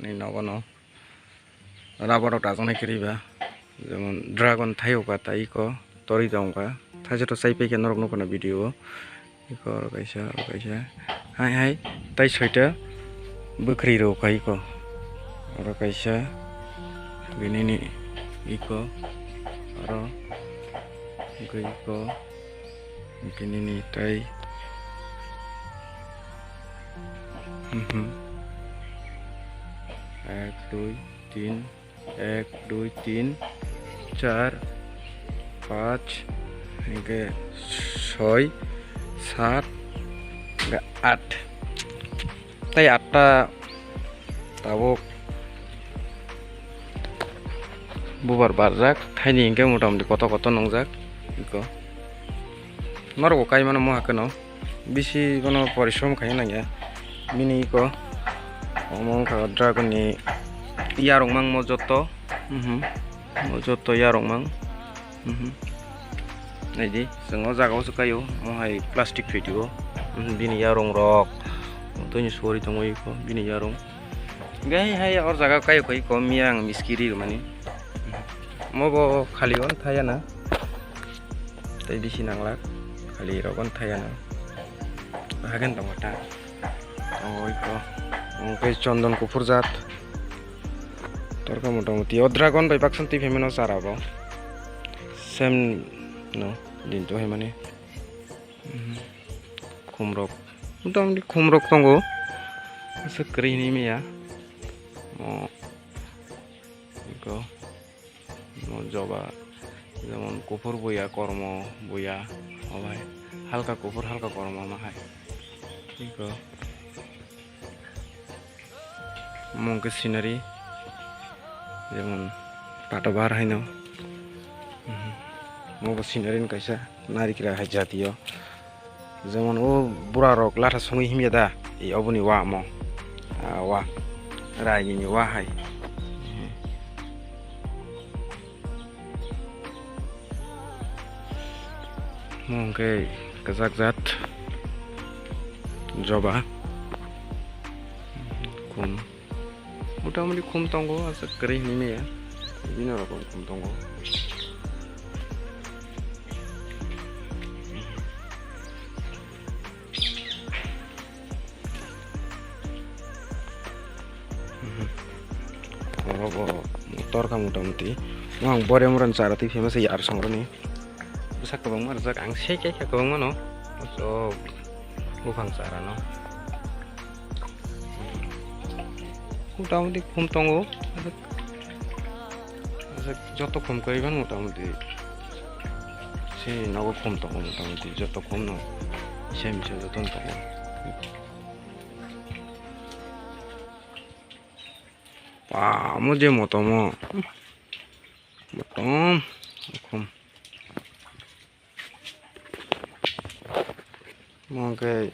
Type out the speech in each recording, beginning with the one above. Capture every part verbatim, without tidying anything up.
ni nogo no rubber rok rajak nai kwrwi ba, jemon dragon thai o ka tai iko torwi tong ka thaisa to chai pai khe norok nukha na video o. Iko oro kaisa, oro kaisa. Hai, hai, tai soita bwkhri rok hai iko. Oro kaisa, bini ni iko, oro, iko, iko, bini ni tai. Mhm. Ek, dui, tin. Ek, dui, tin, char, panch, hingke soi, sat, hingke aat. Tai atta tabuk bubar barjak, thaini hingke motamoti koto koto nungjak, iko. Norok bo kai mano mo hakeno. Bisi bono porishrom khaina nangya. Bini iko omo wngkha dragon ni yarok mangmo joto. Mhm. Mo joto yarok mang. Mhm. Naidi, chwng o jaga o se kaio, mo hai plastic photo o. Mhm, bini yarong rok. Toni sori tongo iko, bini yarong. Gai hai or jaga kaio kai ko miyang miskiri mani. Mo bo khali on thaya na. Tei bisi nanglak, khali rok on thaya na. Hagen tongo ta. Oi ko. Ongkhe chondon kuphur jat. Torkha motamoti o dragon bai baksan twi phaimano chara bo. Same no din to hai mani. Mhm. Khumrok. Motamoti khumrok tongo. Aswk kwrwi hinwi maya. Mo. Iko. Mo joba. Jemon kuphur buya, kormo buya. Obai. Halka kuphur, halka kormo ma hai. Iko. Omo hwnkhe scenery, jemon patabahar haino. Mhm. Omo bo scenery ni kaisa narikra hai jatiyo. Jemon o bura rok latha songwi himya da, e oboni wa omo. Ah, wa. Raini ni wa hai. Omo hwnkhe kwchak jat joba. Khum. Motamoti khum tongo, aswk kwrwi hinwi maya. Bini rokon khum tongo. Oro bo torkha motamoti. Ang bore moran chara twi phaima se yar songroni. Bwsa kwbangma rijak, ang sei khe khe kwbangma no. So, buphang chara no. Motamoti khum tongo. Joto khum kwrwi phano motamoti. Se nogo khum tongo motamoti. Joto khum no. Misa misa joto no tongo. Ba, mo je motomo. Motom. Khum. Mo hwnkhe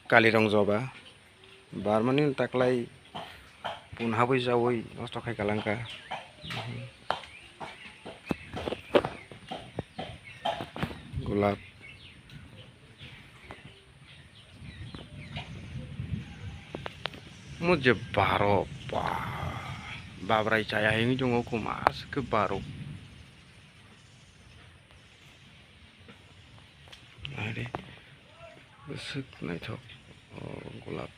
kalirong joba. Barmani taklai pun habwi chawi nosto khai kalangkha. Gulab. Mo je baro ba. Babrai chaya hini tongo kuma aswk baro. Naidi, bwswk naithok, o, golap.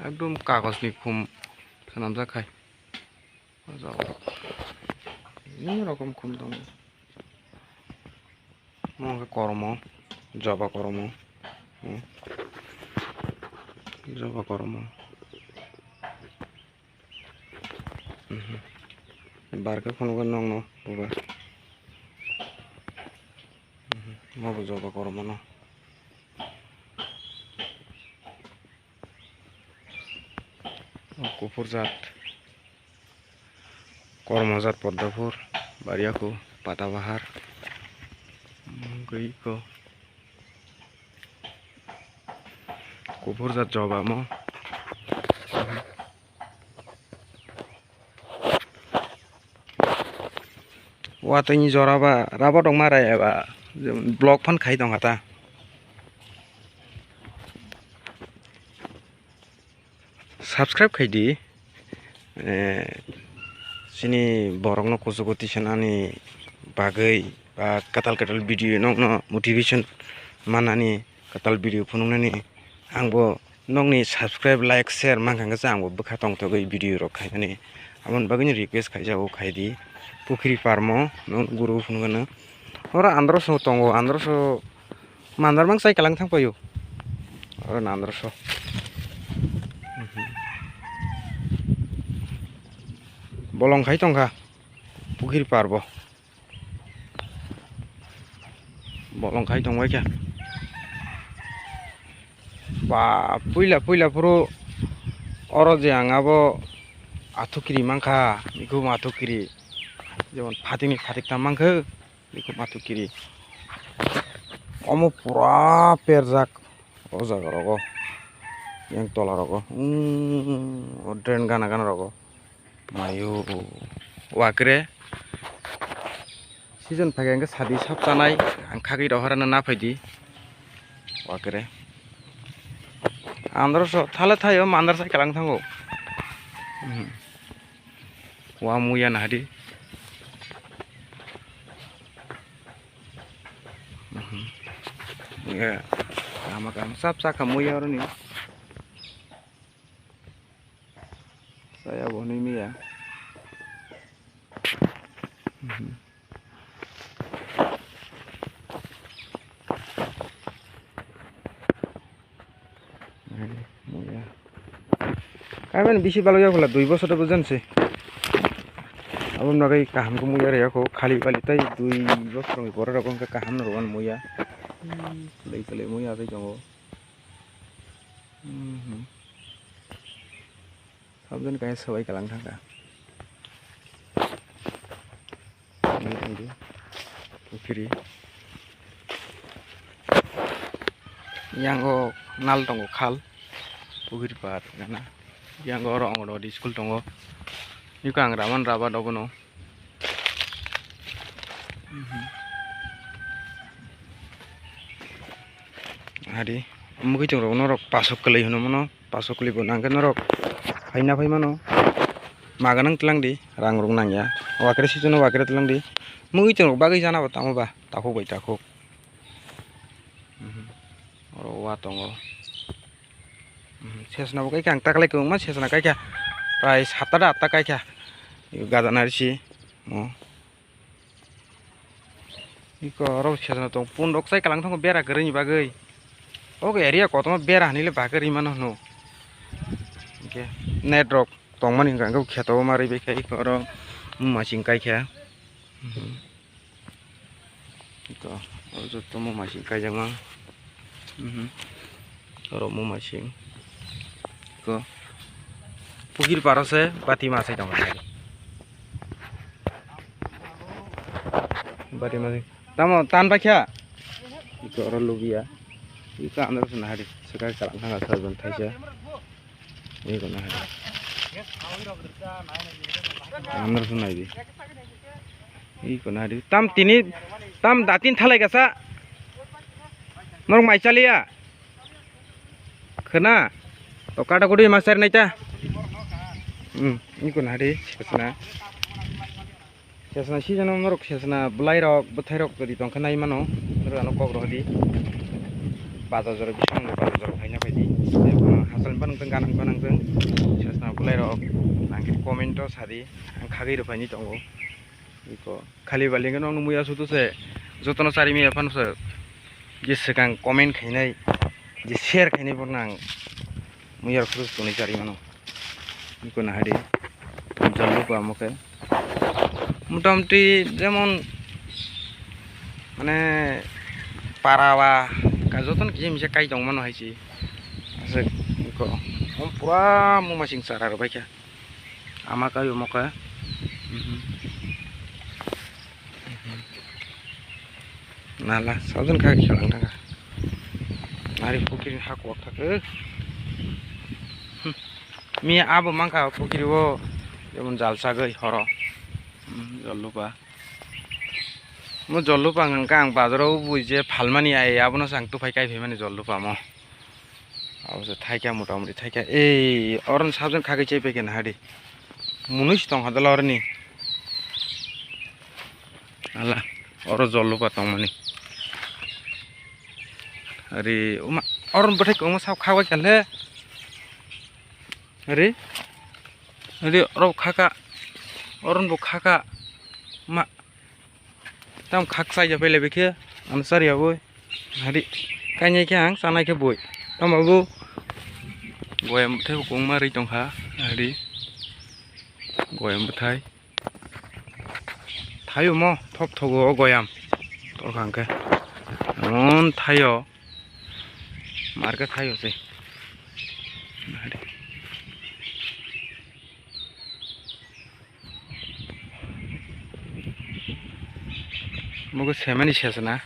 Ekdom kagojni khum swnamjak khai. O jaga o. Nini rokom khum tongo. Omo hwnkhe kormo, joba kormo. Hmm. Joba kormo. Mhm. Bar khe phunukgo nokno bubar. Mhm. Omo bo joba kormo no. O kuphur jat. Kormo jat Poddaphur, Bariyaku, Patabahar. Omo wngkha iko. Kuphur jat joba omo. Watwi ni jora ba rubber rok ma rai eba, block phan khai tong kha ta. Subscribe khai di, eh, chini borokno kuchugo tisanani bagwi ba kwtal kwtal video nokno motivation manani kwtal video phunuknani ang bo nokni subscribe, like, share mankha hwnkhe ang bo bwkha tongthogwi video rok khainani. Aboni bagwino request khaijago, khai di. Pukhiri parmo nokni guru phunukgano oro androso tongo, androso mandar mang chai kalang thang paio. Oro nandroso. Bolong khai tongkha pukhiri parbo. Bolong khai tongbai khe. Ba puila puila phuru oro je ang abo athukiri mankha, ikhum athukiri. Jemon phatikni phatikta mankha. Eko matukiri. Omo pura perjak o jaga rogo. Yang tola rogo. Hmm, o drain gana gana rogo. Mayu. Wakre. Season phaikha hwnkhe sadi sap chanai. Ang khagwi rohorano na phaidi. Wakre. Andro so thale thaio mandar sai kalang thango. Hmm. Wa muya nahadi. Mhm. Ya, kama kama sap sap kamu ya orang ni. Saya boh ni ya. Mhm. Kaiman bisi balok ya pula dui bosor de bujan se. Abo nagai kaham ko muya re ko khali bali tai dui bosor ni pore rok kaham no roban muya. Lai kale muya tai jongo. Mhm. Sabjani kaya sabai kalang thangka. Ini tangdi. Pukhiri. Yang o nal tongo khal. Pukhiri par gana. Yang o oro Anganwadi school tongo. Niko ang raman raba dobono. Hari mukui tongo norok pasok kwlai hino mono. Pasok kuli bo nangkhe norok phaina phai mano. Maganang tlang di, rang rok nangya. Wakre sijono wakre tlang di. Mui tongo bagwi jana bo tamo ba, takhuk bai takhuk. Mhm. Oro wa tongo. Mhm. Sesna bo kaikha ang taklai kwbangma sesna kaikha. Prai satta da atta kaikha. Gajana risi. Mo. Iko oro sejana tong pun rok sai kalang tongo bera kwrwini bagwi. Ogo area kotorma bera hinile bagwi rwi mano hwno. Hwnkhe net rok tongmani hwnkha hwnkhe kheto o ma rwi baikha iko oro mumasing kaikha. Mhm. Iko oro joto mumasing kaijakma. Mhm. Oro mumasing. Ko. Pukir paro se bati ma sai tongo. Bati ma sai. Tamo tan bakya. Iko oro lubiya. Iko andro se nahari. Sekai kalang thanga sa jon thaisa. Iko nahari. Andro se nai di. Iko nahari. Tam tini, tam datin thalai gasa. Norok mai chaliya. Khwna. To kata kudi masar naita. Hmm, iko nahari. Khwna. Sesna season o norok sesna bwlai rok bwthai rok kwrwi tongkha nai mano, norok ano kok rohdi. Bajar jora bising no bajar jora phaina phaidi. Hasal ni banang tong ganang banang tong. Sesna bwlai rok nangkhe comment o sadi, ang khagwi rwphaini tongo. Iko khali bali hwnkhe nokno muya sudu se jotono chari miya phano se. Je swkang comment khainai, je share khainai bono ang muya rok sudu se tonwi chari mano. Iko nahadi jollupa omo khe. Motamoti jemon mane para ba jotono kisa misa kai tongmano hai se. Aswk iko omo pura mumasing chara rwbaikha. Ama kai omo khe. Mhm. Mhm. Nala, sabjani kha khe lang thangkha. Nari pukhiri ha kuwak thakhe. Hmm. Mi abo mankha pukhiri o, jemon jal sagwi horo. Hmm, jollupa. Mo jollupa hwnkha ang bazaro bui je phalmani ai, abono se ang tuphai kai phaimani jollupa mo. Abo se thaikya, mota moti thaikya. Ei, oro ni sabjang khagwi chai paikha na hadi. Munui se tong hadala oro ni. Ala, oro jol lupa tongmani. Ari, uma, oro ni bwthai kwbangma sab khagwi kha le. Ari, ari, oro khaka, oro ni bo khaka. Ma, Tam khakchai ya pele bikhe, ano chari ya boi. Hari, kanya khe ang chanai khe boi. Tam abu, goyam bwthai bo kongma ri tongkha, hari, goyam bwthai. Thaio mo, thop thogo o goyam. Torkha hwnkhe. Emon thaio, markhe thaio se. Hari. Mugo semani sesana.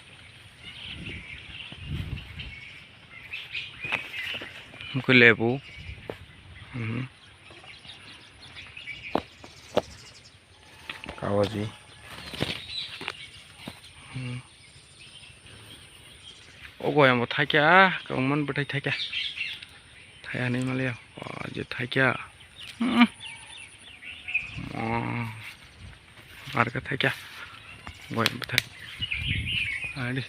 Mugo lebu. Mhm. Kawaji. Mhm. O goyam bo thaikya, kwbangma bwthai thaikya. Thaiya hinwi maliya. O je thaikya. Hmm. O. Arka thaikya. Goyam bwthai. Ari.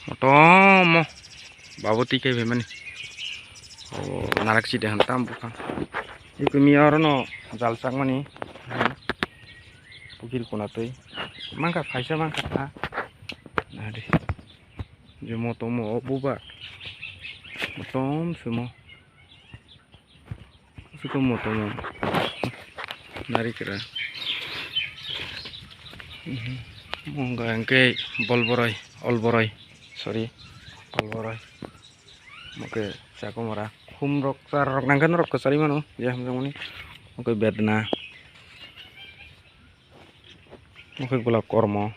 Motom mo. Babo twi kai phaimani. O narak chide han tam buphang. Ikumi oro no jal chakmani. Pukir kuna twi. Mangkha phaisa mangkha ta. Nadi. Je motom o buba. Motom sumo. Suko motom o. Narikra. Mongga hwnkhe bolboroi, olboroi. Sorry. Olboroi. Oke, chakumara. Khum rok, char rok nangkhe norok kwchari mano. Je hamjakmani. Oke, bedna. Oke, golab kormo.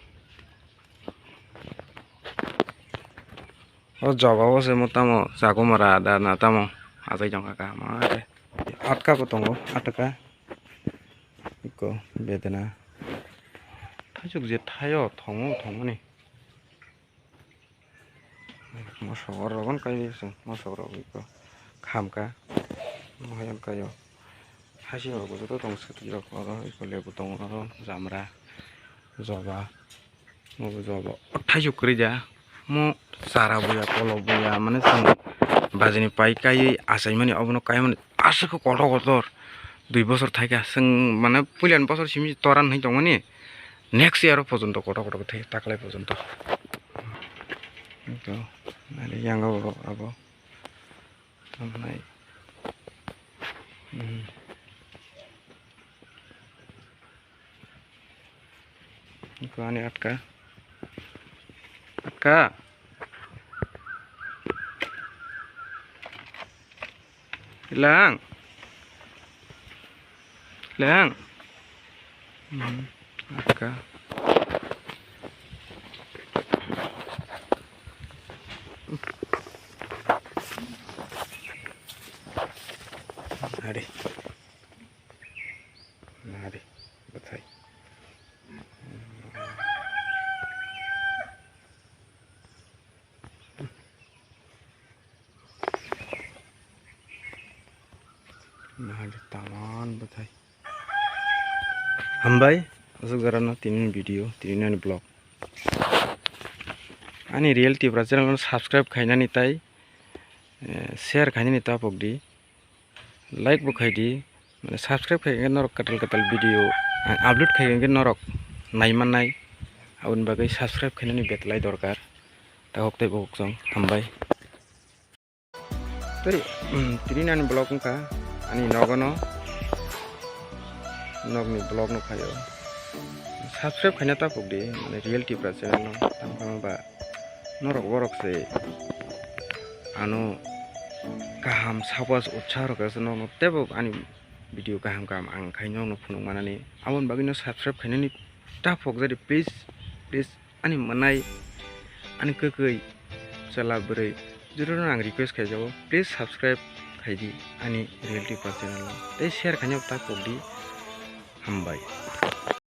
O joba o se mo tamo chakumara da na tamo achai tongkha kaham khe. Atka bo tongo, atka. Iko bedena. Thaichuk je thaio thongo thongmani. Mosok rok on kai se, mosok rok iko khamka. Mohayan kaio. Haisi rok bo joto tong swtwi rok oro iko lebu tongo oro jamra, joba. Obo jobo. Thaichuk kwrwi ja. Mo chara buya, kolo buya, mane chwng bajini pai kaiwi achaimani, obono kaimani aswk kotor kotor. Dui bosor thaikha. Chwng mane puilani bosor simi toran hinwi tongmani. Next year o pojonto kotor kotor khe thai, taklai pojonto. To, nari yang abo, abo. Tamnai. Hmm. Iko ani atka. Atka. Lang. Lang. Hmm. Atka. Hari. Nari, bwthai. Nari, taman bwthai. Hambai, aswk jora no tini video, tini ani vlog. Ani Real Tipra channel no subscribe khainani tai, eh, share khainani ta pokdi. Like bo khai di, mane subscribe khai khe norok kwtal kwtal video ang upload khai khe norok nai mannai, aboni bagwi subscribe khainani betlai dorkar. Takhuk tei bukhuk chwng hambai. Tei, um, tini ani vlog wngkha ani nogono, nokni vlog no phaio. Subscribe khaina ta pokdi, mane Real Tipra channel no, tamo ba norok borok se ano kaham sapas utsaho rwkha se nokno teibo ani video kaham kaham ang khai nokno phunuk manani, aboni bagwino subscribe khainani ta phok jadi, please, please, ani mwnai, ani kwkwi, chwla bwrwi, jotono ang request khaijago, please subscribe khaidi ani Real Tipra channel no tei share khaina ta phokdi. Hambai.